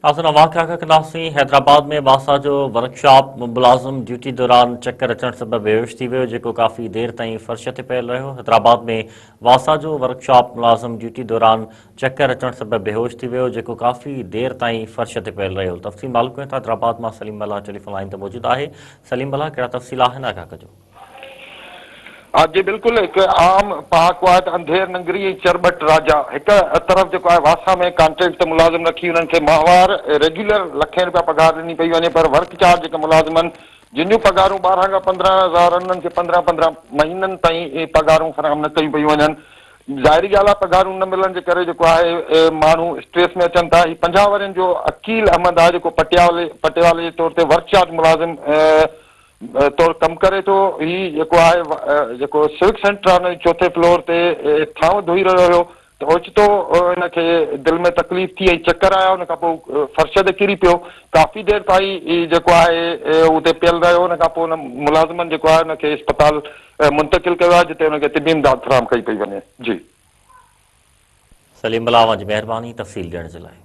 ناظرين اوهان کي آگاهه ڪنداسين حيدرآباد ۾ واسا جو ورڪشاپ ملازم ڊيوٽي دوران چڪر اچڻ سبب بيهوش ٿي ويو جيڪو ڪافي دير تائين فرش تي پيل رهيو حيدرآباد ۾ واسا جو ورڪشاپ ملازم ڊيوٽي دوران چڪر اچڻ سبب بيهوش ٿي ويو جيڪو ڪافي دير تائين فرش تي پيل رهيو تفصيل معلوم ڪيون ٿا حيدرآباد مان سليم ملاح ٽيليفون لائين تي موجود آهي سليم ملاح ڪهڙا تفصيل آهن آگاهه ڪجو. ها جي بلڪل هڪ عام پهاڪو آهي ته انڌير ننگري ۽ چرٻٽ راجا هڪ طرف جيڪو آهي واسا ۾ ڪانٽريڪٽ تي ملازم رکي انهن کي ماهوار ريگيولر لکين رپيا پگهار ڏني پئي وڃي پر ورڪ چارج جيڪي ملازمن جن جون پگهارون 12 کان 15 هزار انهن کي 15 15 مهينن تائين پگهارون فراهم نه ڪيون پيون وڃن ظاهري ڳالهه آهي پگهارون نه ملڻ جي ڪري جيڪو آهي ماڻهو اسٽريس ۾ اچن ٿا هي 50 ورهين جو عقيل احمد آهي جيڪو پٽيوالي پٽيوالي جي طور تي ورڪ چارج ملازم طور ڪم ڪري ٿو. هي جيڪو آهي جيڪو سوڪ سينٽر آهي ان جي چوٿين فلور تي ٿانو ڌوئي رهيو هيو ته اوچتو هن کي دل ۾ تڪليف ٿي ۽ چڪر آيا ان کان پوء فرش تي ڪري پيو ڪافي دير تائين هي جيڪو آهي اتي پيل رهيو ان کان پوء ان ملازمن جيڪو آهي ان کي اسپتال منتقل ڪيو آهي جتي ان کي طبي امداد فراهم ڪئي پئي وڃي جي. سليم بلاوان جي مهرباني تفصيل ڏيڻ جي لاء.